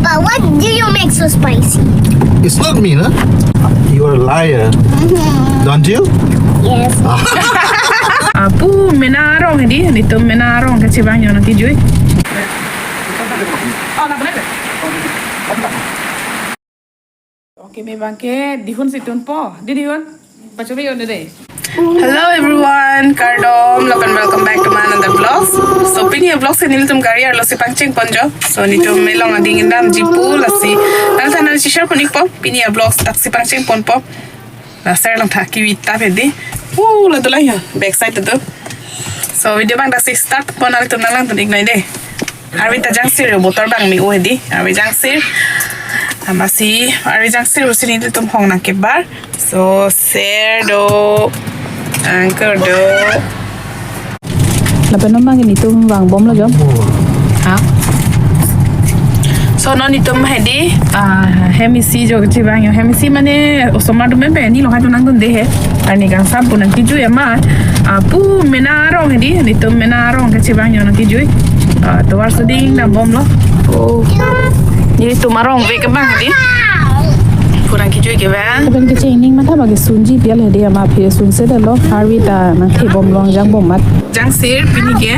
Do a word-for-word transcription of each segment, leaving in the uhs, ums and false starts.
Uh, what do you make so spicy? It's not me, no? You are a liar, don't you? Yes. Ah, pu mena arong hedi, nelitum mena arong kachevang yo nangkejui. Okay, me abangke dihun si tunpo. Di dihun. Pachobi on deh. Hello everyone, kardom, lapen welcome back to my another vlog. So pini a-vlog si nelitum gari arlo si pangcheng pon jo. So nelitum along ading indam jipu lasi. Nangthan nangsi share pon-ikpo, pini a-vlog dak si pangcheng ponpo. La ser lang thak kiwi ta hedi. Uh, la dolang ya, back side tu. So video abang dak si start pon, nangtum nanglangdun-ik noi deh. Arve ta jangsir, motor abang me-o hedi. Arve jangsir. Amatsi arve jangsir pusi nelitum hong nangkebar. So ser do, anchor do. Lapen non abangke nelitum vangbomlo jo. Ha? So non nelitum hedi, ah, hem isi jo kachevang yo. Hem isi mane osomar atum pen neli lahai tu nangdunde he. Arni kangsam pu nangkejui amat. Ah, pu mena arong hedi, nelitum mena arong kachevang yo nangkejui. Ah, tovar soding dambomlo. Oh. Nelitum arong vek abang hedi. Pu nangkejui kevang. Lapen kecheng ning matha abangke sunji pi-al hedi, amat aphi sunse detlo. Arve ta nangthebomlo, jangbom amat. Jangsir pini ke.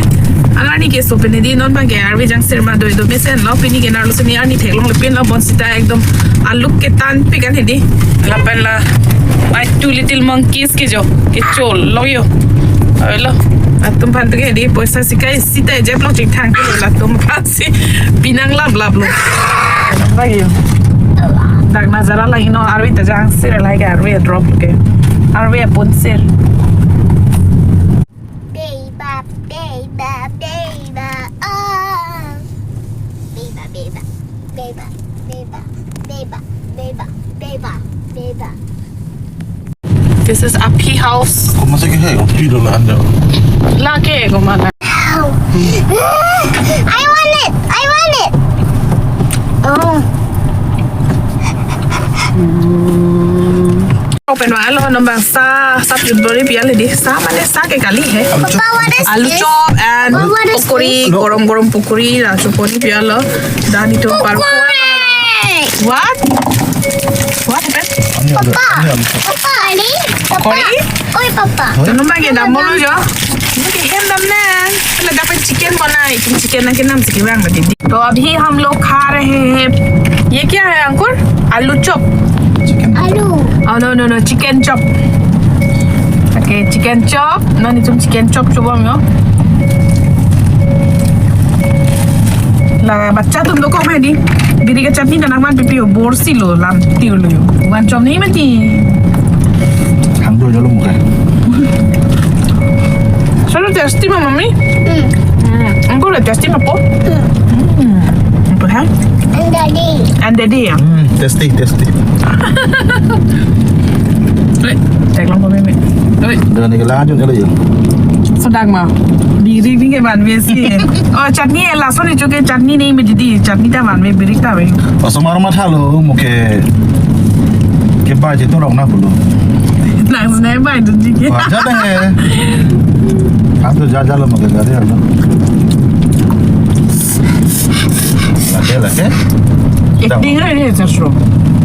Alarni ke so pini di, non abangke arve jangsir ma doi do mesenlo, pini ke narlo sini arni theklongle pinlo, bonsita ekdom aluk ketan pikan hedi. Lapen la my two little monkeys ke jo, kechol lo yo. Oi lo. Latum aphan tu ke hedi, poisa sikai sita ejep lo chingthang ke lo, latum aphansi pinang lap lap lo. Lagi. Dak nazara lagi non, arve ta jangsir, lagi arve drop ke. Arve apunsir. Beba, beba, beba, oh. Beba, beba, beba, beba, beba, beba, beba, beba. This is Aphi house. Koma sa ke hai, Aphi do na anda. Lake koma na. Ow. I want it. I want it. Oh. Open wa lo, non abang sa, sa put bori pi-al hedi. Sa mane sa ke kali he. Papa, what is Alu this? Chop and Papa, what is pukori, this? Gorom gorom pukori, la chupori pi-al lo. Dani to par. Pukori! What? What happened? Onion, Papa. Onion. Papa, ini? Papa. Kori? Oi, Papa. To non abangke dambomlo jo. Mungkin hem damnang. Pala dapat chicken ko na, itum chicken nangkenam si kevang ba didi. तो अभी हम लोग खा रहे हैं, ये क्या है अंकुर? आलू chop? Chicken. Alu. Oh, no, no, no, chicken chop. Okay, chicken chop. Non nelitum chicken chop chobom yo. La bacha atum dokok hedi. Biri ke chutney ta nangvanpipe yo, borsi lo, lamthe lo yo. Van chom nahi mati. Hang do jalo muka. Solo tasty ma, mami? Hmm. Hmm. Ankulo tasty ma po? Hmm. Hmm. Apa ha? And daddy. And daddy ya? Hmm, tasty, tasty. Oi, theklong ko meme. Oi. Dua ni kelang aja kalau ya. Sedang ma. Biri ni ke vanve si. Oh, chutney ya, lason ni chuke chutney nahi mati di. Chutney ta vanve, biri ta ve. Osomar mathalo, muke. Kebai chetu rong na pulo. Nang snai bai tu jike. Wah, jada he. Atu jaja lo muke gari alo. Lake, lake. Acting re re, sir.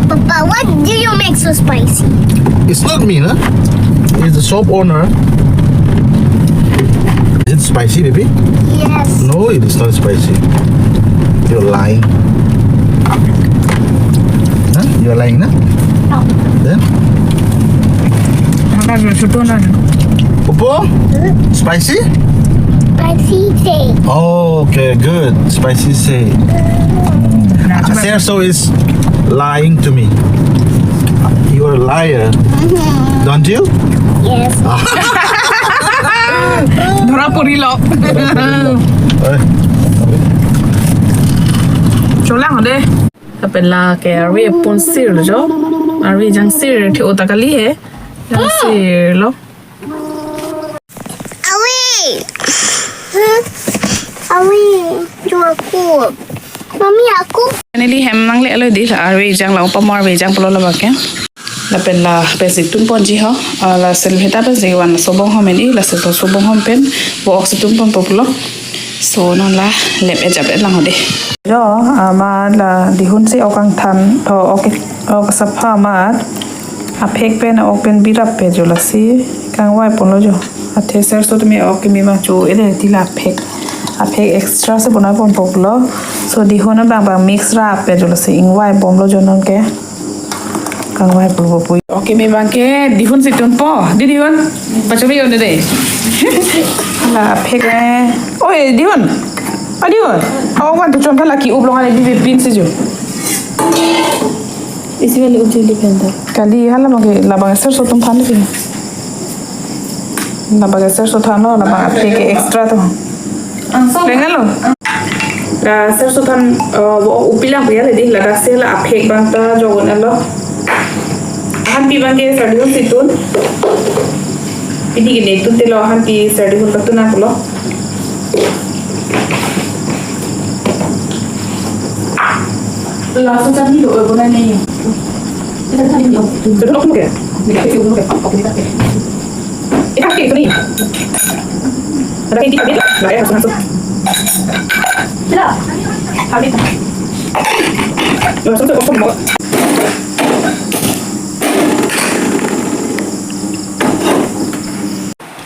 Papa, what do you make so spicy? It's not me, no? It's the shop owner. Is it spicy, baby? Yes. No, it is not spicy. You're lying. Huh? You're lying, na? No. Then? Apa, chutu na? Opo? Spicy? Spicy taste. Oh, okay, good. Spicy say. Nah, coba. Serso is lying to me. You are a liar, don't you? Yes. Dhora porilo. Eh. Cholang de. Lapen lake arve apunsir jo. Arve jangsir the-o ta kali he. Jangsir lo. Avi. Avi, jo aku. Mami, aku. Finally hem nanglelo di, la arve jang, la opa mo arve jang pulo labangke. Lapen lapen si tunponji ho. Ah, la sel heta pen si van sobong hom ini, la sel sobong hom pen bo-ok si tunponpo pulo. So non la lep ejap-et lang ho de. Jo, amat la dihun si ok angthan, o, ok, ok sapha amat. Aphek pen, ok pen birap pe jo lasi kangvai ponlo jo. Athe serso tumi ok kimi bang chu ele ti la aphek. Aphek extra si bonai ponpo lo. So dihun abang bang mix rap pe jo lasi ingvai bomlo jo non ke. Kangvai pulo pui. Ok kimi bang ke dihun si tunpo. Di dihun. Pachomi on de. La aphek eh. Oi, dihun. A dihun. Awan tu chon thala ki-up long ale bibi pin si jo. Isi wali uji depend. Kali hala bang ke labang serso atum than ke. Labang serso than lo, labang aphek ke extra to. Ang so. Lenga lo. La serso than, eh, bo upilang biya le di, ladak si la aphek bang ta jogon alo. Ahan pi bang ke sardihun si tun. Pini gini tun te lo ahan pi sardihun patun nang lo. Laso chutney lo, eh, bonai nai. Ita chutney lo. Itu lo ke? Ita ke ni. Ada ini kami. Nah, ya, langsung masuk. Sila. Kami. Langsung masuk, masuk, masuk.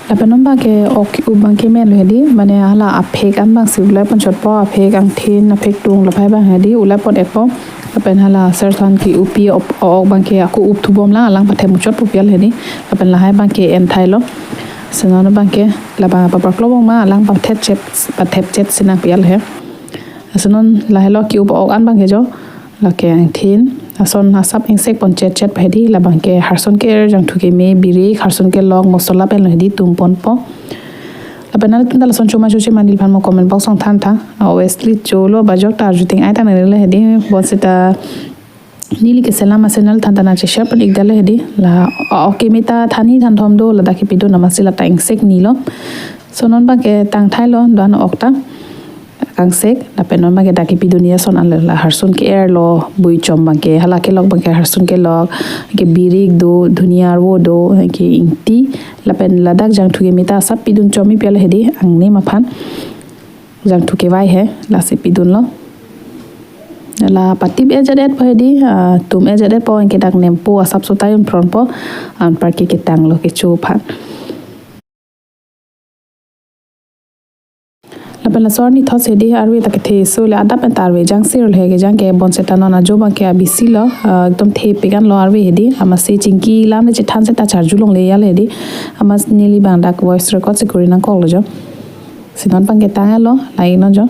Lapen non bang ke ok ki-up bang ke men lo hedi, mane hala aphek an bang si ulai ponchotpo, aphek angthin, aphek tung, laphai bang hedi ulai pon-etpo. Lapen hala serso than ki-upi op-, ok bang ke ako up thubom lang, alang pathem muchotpo pial hedi. Lapen lahai bang ke en thailo. Seno bang ke labang paprok lo bang ma, alang pathet chet, pathet chet sinang pial he. Seno lahai lo ki-up ok an bang ke jo. Lake angthin, ason asap ingsek pon chet chet pa hedi, labang ke harson ke-er, jangthu keme, birik, harson kelok, mosola pen lo hedi tum ponpo. Lapen nanglitum ta lason choma choche ma neliphan mo comment box along than tha. A, obviously cholo bajok ta arju ting ai ta nang le hedi, bonseta neli keselam asenal than ta nang che share pon-ik dale hedi. La, a, ok kimi ta than ni than thom do, ladak kipidun amatsi la ta ingsek ni lo. So non bang ke tang thailo, do-an ok ta. Kangsek, lapen non bang ke dak kipidun ason an le la harson ke-er lo, bui chom bang ke, hala kelok bang ke harson kelok, ke birik do, dhuni arvo do, ke ingti, lapen ladak jangthu keme ta asap pidun chom-i pial hedi, angni aphan. Jangthu kevai he, lasi pidun lo. La patip-et jat-etpo hedi, ah, tum-et jat-etpo, ke dak nempo asap so ta un pronpo, anparke ketang lo kecho aphan. Lapen laso arni thot hedi arve ta kethe so le adap pen ta arve jang sir le kejang ke bonseta non ajo bang ke abisi lo, ah, ekdom thepik an lo arve hedi, amatsi chingki lam le chethan seta charju longle ya le hedi, amat neli bang dak voice record si kuri nangkok lo jo. Si non bang ke tang lo, lai non jo.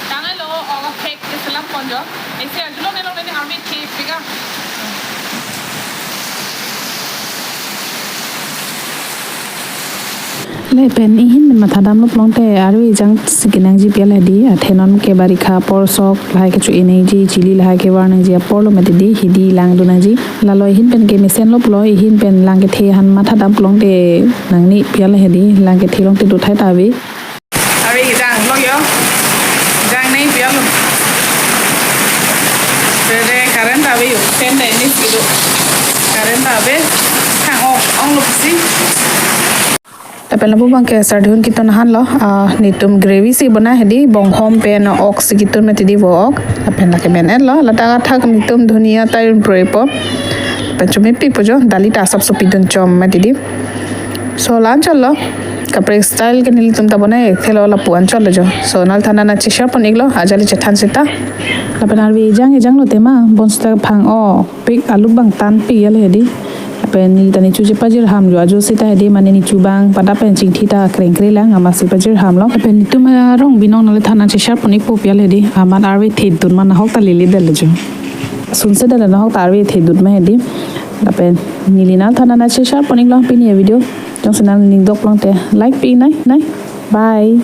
Tanglo, ok aphek keselam pon jo. Isi arju longle longle ne arve thepik an. Lapen ihin pen mathadam lo pulote arve jang si kenangji pial hedi, athe non ke barikha apor sok lahai kecho-e nangji, chili lahai kevar nangji apor lo mati di, hidi langdun nangji. Lalo ihin pen kemesen lo pulo, ihin pen lang kethe aphan mathadam pulote nangni pial hedi, lang kethe along te do thai ta ave. Arve kejang lo yo. Jang nai pial lo. Rere current ave yo. Fan dai ni si do. Current ave. Hang ong, ong lo si. Lapen lapu bang ke sardihun kitun ahan lo, ah, netum gravy si bonai hedi, bonghom pen ok si kitun mati di vo ok. Lapen lake men-et lo, ladak athak netum dhuniya ta un proipo. Lapen chumi pipo jo, dali ta asap so pidun chom mati di. So la-an chot lo, kaprek style ke nelitum ta bonai thelo lapu-an chot lo jo. So nanglitum aphan nang che share pon-ik lo, ajali chethan seta. Lapen arve ejang ejang lo tema, bonseta phang-o pik alu bang tan pik ya le hedi. Lapen neli ta nechu chepajir ham jo ajo seta hedi, mane nechu bang pada pen chingthi ta krengkre lang, amatsi pajir ham lo. Lapen netum arong binong nanglitum aphan nang che share pon-ikpo pial hedi, amat arve thedun ma nahok ta lele dal jo. Sunse dal nahok ta arve thedun ma hedi. Lapen neli nanglitum aphan nang che share pon-ik lo pini avideo. Jongsi nangning dok pulote like pi nai nai. Bye.